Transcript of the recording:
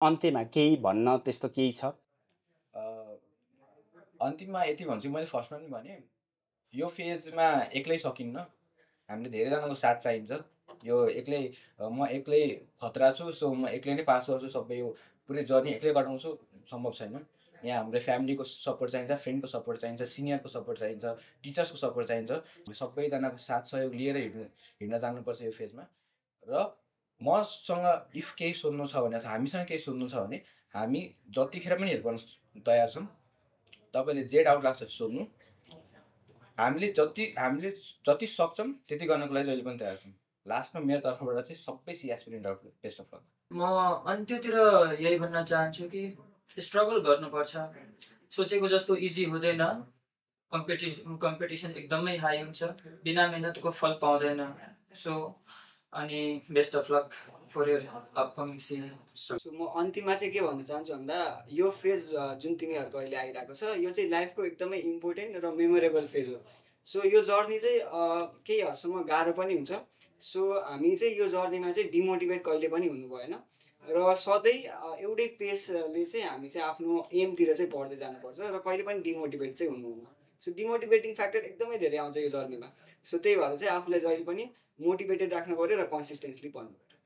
अन्त्यमा केही भन्न त्यस्तो केही छ? अ, अन्तिममा यति भन्छु मैले फर्स्टमा पनि भने, यो फेजमा एक्लै सकिन्न। हामीले धेरैजनाको साथ चाहिन्छ। यो एक्लै म एक्लै खतरा छु, सो म एक्लै नै पास गर्छु सबै यो पुरै जर्नी एक्लै गराउँछु, सम्भव छैन। यहाँ हाम्रो फ्यामिलीको सपोर्ट चाहिन्छ, फ्रेन्डको सपोर्ट चाहिन्छ, सिनियरको सपोर्ट चाहिन्छ, टिचर्सको सपोर्ट चाहिन्छ। सबैजनाको साथ सहयोग लिएर हिँड्न जानुपर्छ यो फेजमा। र मसँग इफ केही सोध्नु छ भने अथवा हामीसँग केही सोध्नु छ भने, हामी जतिखेर पनि हेल्प गर्न तयार छौँ। तपाईँले जे डाउट लाग्छ सोध्नु। हामीले जति सक्छौँ त्यति गर्नको लागि जहिले पनि तयार छौँ। लास्टमा मेरो तर्फबाट चाहिँ सबै सी एस्पिरेन्टहरूलाई बेस्ट अफ लक। म अन्त्यतिर यही भन्न चाहन्छु कि स्ट्रगल गर्नुपर्छ। सोचेको जस्तो इजी हुँदैन। कम्पिटिसन एकदमै हाई हुन्छ। बिना मेहनतको फल पाउँदैन। सो अनि best of luck for your upcoming season. So म अन्तिममा चाहिँ के भन्न चाहन्छु भन्दा यो फेज जुन तिमीहरूको अहिले आइरहेको छ यो चाहिँ लाइफको एकदमै इम्पोर्टेन्ट र मेमोरेबल फेज हो। सो यो जर्नी चाहिँ केही हदसम्म गाह्रो पनि हुन्छ। सो हामी चाहिँ यो जर्नीमा चाहिँ डिमोटिभेट कहिले पनि हुनु भएन र सधैँ एउटै पेसले चाहिँ हामी चाहिँ आफ्नो एमतिर चाहिँ बढ्दै जानुपर्छ र कहिले पनि डिमोटिभेट चाहिँ हुनुहुन्न। सो डिमोटिभेटिङ फ्याक्टर एकदमै धेरै आउँछ यो जर्नीमा। सो त्यही भएर चाहिँ आफूलाई जहिले पनि मोटिभेटेड राख्नु पऱ्यो र कन्सिस्टेन्सली पढ्नु पऱ्यो।